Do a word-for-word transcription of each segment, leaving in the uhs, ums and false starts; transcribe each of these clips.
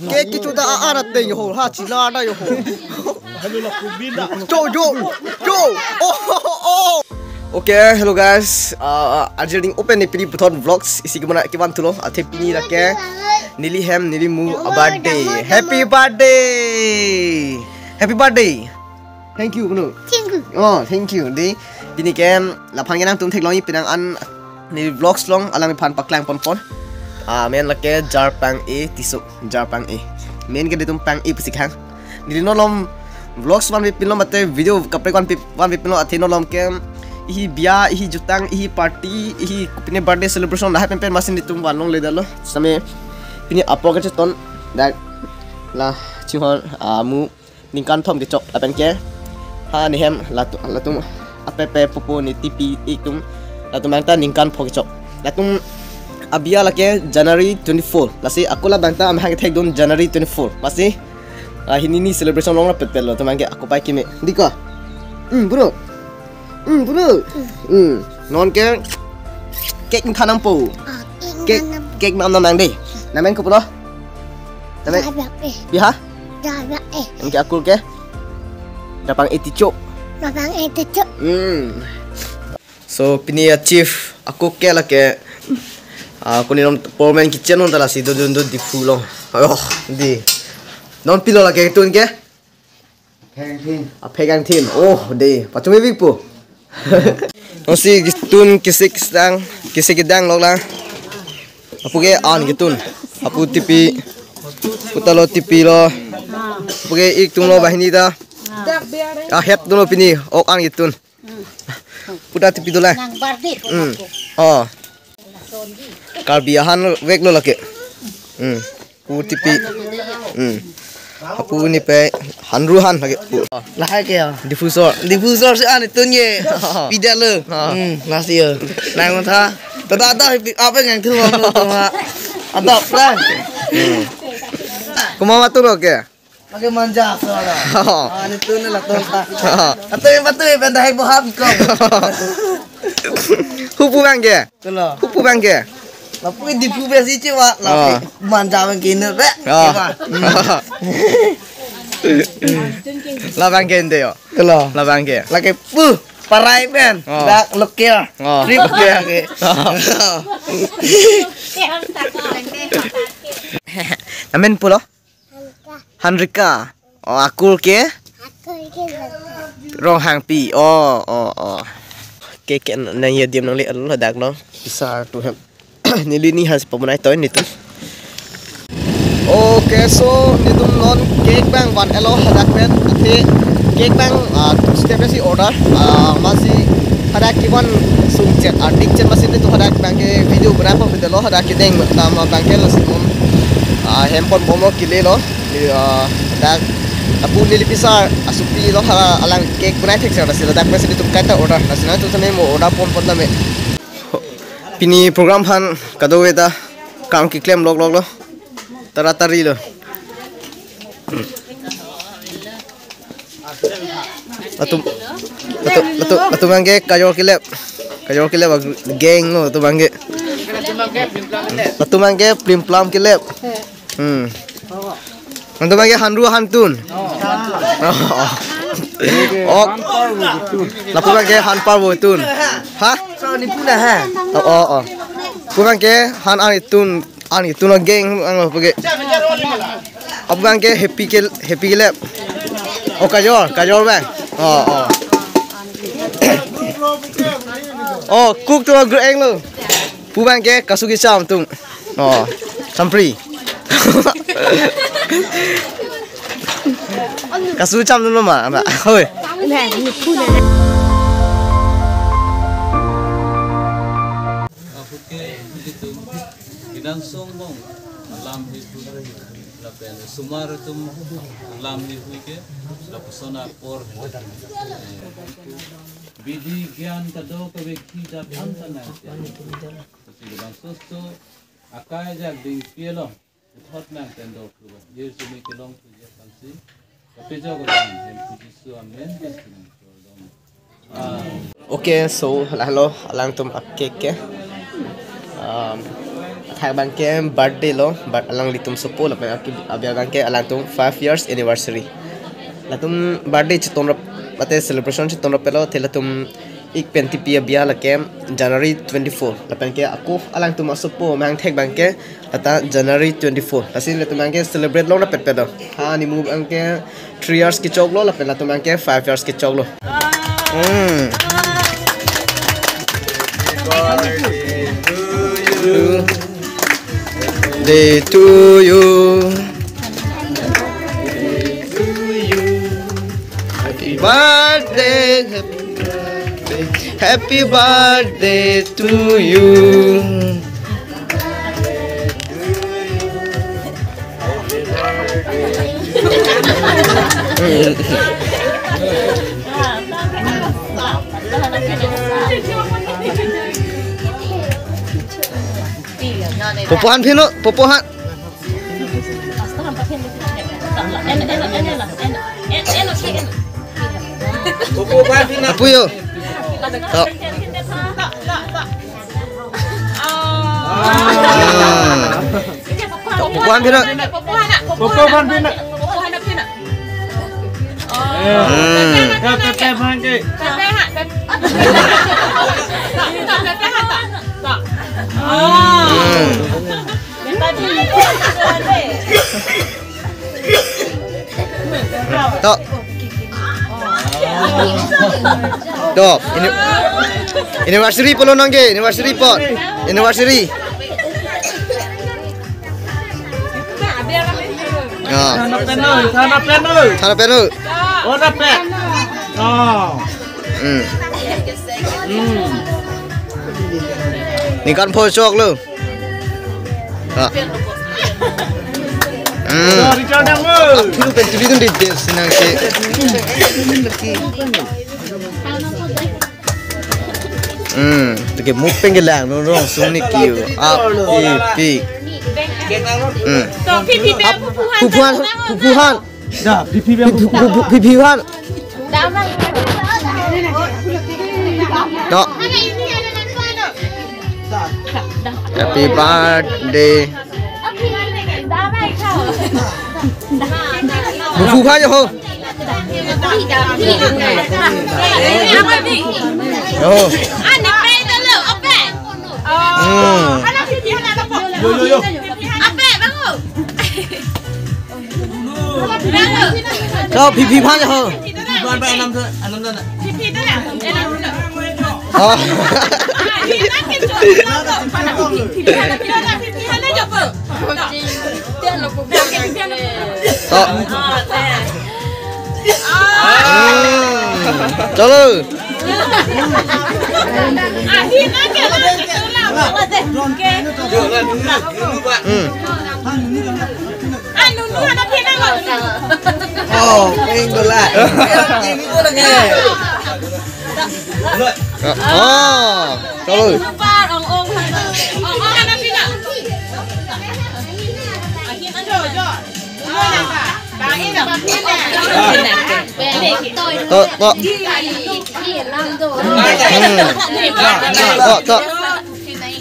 Cake kecho ta a-an ateng ho, ha chila ta ho. Cho, cho, cho. Oh, oh, oh. Okay, hello guys. Uh, arjuding open ni pini puthot vlogs isi kemana kevan thulo. Athe pini lake neli hem neli mu a birthday. Happy birthday. Happy birthday. Thank you, Bruno. Thank you. Oh, thank you. Di, pini ke laphan ke nangtum theklong-i penang an ni vlogs along alangliphan paklang ponpon. Ah, men lake Jarpang A Tisso, Jarpang A. Men ke ditum Pang A pusi khang. Neli non lom vlogs vanve pinlo mate video kaprek vanve, vanve pinlo athe non lom ke ihi bia, ihi jutang, ihi party, ihi pini birthday celebration lahai pen pen masi netum vanlongledetlo. Same pini apor kecheton dak la chihon amu ningkan thom kechok lapen ke. Ha nehem latu-, latum apepe pupu ne tipi itum latum angta ningkan pho kechok. Latum abia lake January twenty-four. Lasi ako labang ta amahang kethekdun January twenty-four. Masi, ah, hini ni celebration long rapet pelo tum angke ako pai keme. Diko. Hmm, bro. Hmm, bro. Hmm. Non ke cake ingthan nangpo. Ah, cake, ingthan nang. Cake nam nam nang dei. Namen kopulo? Namen? Jabak eh. Biha? Jabak eh. Ingke akur ke? Dapang eticho. Dapang eticho. Hmm. So, pini a chief, ako ke lake, ah, ako ni nom Foreman Kitchen hon ta lasi do do do Diphu long. Oh, di. Non pilo lake tun ke? Phek angthin. A phek angthin. Oh, de. Pachumi bik po. Osi gitun kisik sedang, kisik kedang lok la. Apu ke an gitun. Apu tipi. Puta lo tipi lo. Apu ke ik tung lo banghini ta. A het tung lo pini. Ok an gitun. Puta tipi dolang. Nang bardi. Hmm. Oh. Karbi ahan vek lo lake. Hmm. Pu tipi. Hmm. Apu ni pe hanru han lake pu. Lahai ke ya? Diffuser. Diffuser si an tun ye. Pida lo. Ah. Hmm, nasi ya. Nang tha. Tada ada apa yang tu ma. Ada plan. Hmm. Kuma matu lo ke? Pakai manja soalnya. Oh. Ah, ini tuh nih lah tuh. Atau yang betul ya, benda hai boham kok. Hupu bang ke? Tuh loh. Hupu bang ke? Lapu Diphu besi cewa, lapu manja bang kene, be. Oh. Cewa. Hmm. Labang ke ente yo. Tuh loh. Labang ke. Lake pu parai pen. Oh. Dak lokal. Oh. Trip lokal ke. Oh. Namen pulo? Hanrika. Oh, akur ke? Akur ke Ronghangpi. Oh, oh, oh. Ke ke nang ya diam nang le alo dak no. Bisa tu hem. Neli ni has pemenai toy ni tu. Okay, so netum non cake bang van elo hadak pen. Athe cake bang, ah, two step si order. Ah, masi hadak kevan sungchet, ah, dikchet masi netum hadak bang ke video bana pon lo hadak kedeng nama bang ke lo si non. Ah, hem ponbomlo kele lo. Ni, ah, dak apu neli pisar asupi lo ha alang cake banai thek sa si ladak masi netum kaita order. Lasi nangtum tame mo order ponpon tame. Pini program aphan kadokave ta kam keklem lok lok lo. Taratari lo. Latum, latum, latum, latum bang ke kajor kelep. Kajor kelep ag-, gang lo latum bang ke. Latum bang ke plim plam kelep. Hmm. Latum bang ke hanru hantun. Ok. Lapu bang ke han parvo tun. Ha? Oh, oh, oh. Pu bang ke han an itun. An itun lo gang ang lo pake. Apu bang ke happy ke, happy kelep. Oh, kajor, kajor bang. Oh, oh. Oh, cook tu lo ang lo. Pu bang ke kasu kecham tum. Oh, sampri. Kasu cham tum lo ma, ama. Hoi. Ahut ke ilitum kenangsong along alam heihui lapen osomar atum alam heihui ke lapuson apor, eh, bidi gyan kadokave kita aphan ta nang te. Pasi labangso akai ajak dingpi along puthot nang tendor kruba. Jirjumi kelong puji aphansi kapejok abang hem pu Jisu, amen. Pensi nang kordom. Ah. Okay, so lahelo alangtum a-cake ke. Um, Thak abangke birthday lo, but alanglitum sopo lapen aki-, abi abangke alangtum five years anniversary. Latum birthday chetong rap, mate celebration chetong rap lo, te latum ik pen tipi abia lake January twenty-four. Lapen ke ako alangtum asopo mangthek abangke lata January twenty-four. Lasi latum abangke celebrate long rapet pet do. Ha ni mu abangke three years kechoklo, lapen latum abangke five years kechoklo. Hmm. Day to you. Happy birthday. Happy birthday to you. Popo han phino, popo han. Apu yo. To. Hmm. Popo han phino. Hmm. Hmm. To. To. Ini-, anniversary pulo nangke, anniversary po. Anniversary. Ya. Sana penu, sana penu. Sana penu. Oh, dapat. Oh. Hmm. Hmm. Ningkan pho choklo. Ah. Hmm. Sorry, Jordan, lo. Apiru pen T V dun di des nangke. Hmm, teke mupeng ke lang, no, no, sung ni kiu. Ap, pi, pi. Hmm. To, pi, pi, pi, ap, pupuhan, pupuhan, pupuhan. Da, pi, pi, pi, pu-, pu-, pu-, pi, pi, han. No. Happy birthday. Pupuhan yo ho. Yo. Hmm. Yo, yo, yo. To, pi, pi, phan ho. Oh. To. Hmm. Chalo. Hmm. Oh, peng bola. Ini bola ke. Oh, chalo. To, to. Hmm. To, to. Hmm.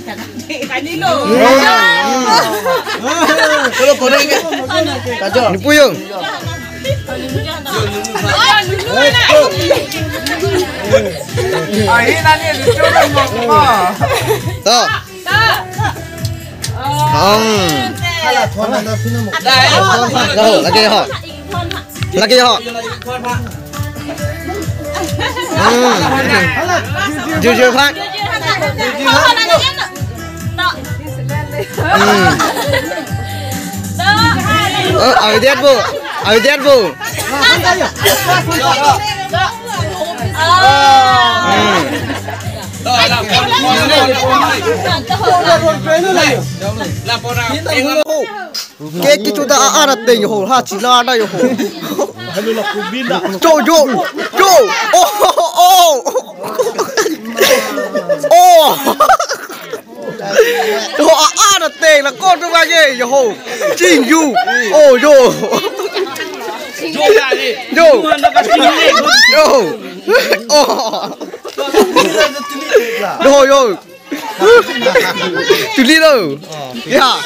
Chalo, kore ke. Kajo. Ni puyung. Ahi nani lucu dong, Mama. To. Hmm. Dah, lagi ho. Lagi ho. Hmm. Jujur, Pak. Hmm. Oh, awi diat, Bu. Awi diat, Bu. Hmm. Ke kitu da a-an ateng yo ho, ha chila da yo ho. Cho, cho, cho. Oh, oh, oh. Oh. Yo, a-an ateng la ko tu ba ye yo ho. Ching yu. Oh, yo. Yo. Yo. Yo. Oh. Yo, yo. Tuli lo. Ya.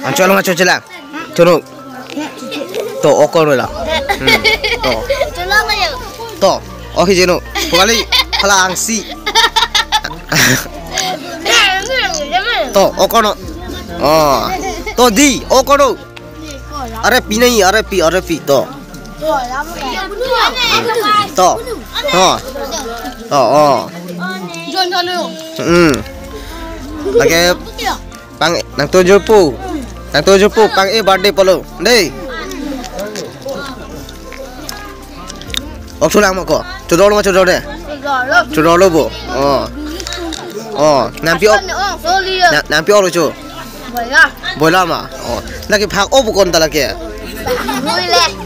Anchot along anchot chelang. Chonok. To, o konno la. Hmm. To. To. O hi jeno. Kali hala angsi. To, o konno. Oh. To di, o konno. Arepi nai, arepi, arepi to. To. Oh. To, oh. Hmm. Lake pang nangtujupo. Nangtujupo pang e birthday pulo. Dei. Ok, sulang mo ko. Chodolo mo, chodolo de. Chodolo bo. Oh. Oh, nampi ok. Na, nampi ok lo cho. Boila ma. Oh. Lake phak ok pu konta lake.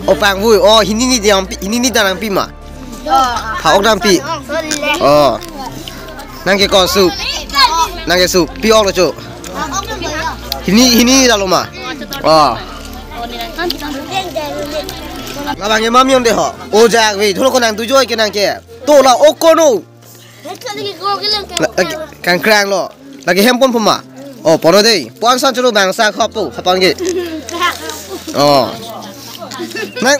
Oh, pangvui. Oh, hini ni dia pi, hini ni dia nangpi ma. Phak ok nangpi. Oh. Nang ke ko su. Nang ke su. Pi ok lo cho. Hini, hini lalo ma. Oh. Labang ke mamion de ho. O jak ve. Tholo ko nangtuju ke nang ke. To la o konno. La, lake kangkrang lo. Lake hem pon puma. Oh, pono dei. Pon san chulu bangsa khopu. Hapang ke. Oh. Nang.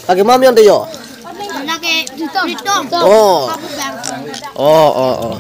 Lake mamion de yo. Lake Ritom. Oh. Oh, oh, oh.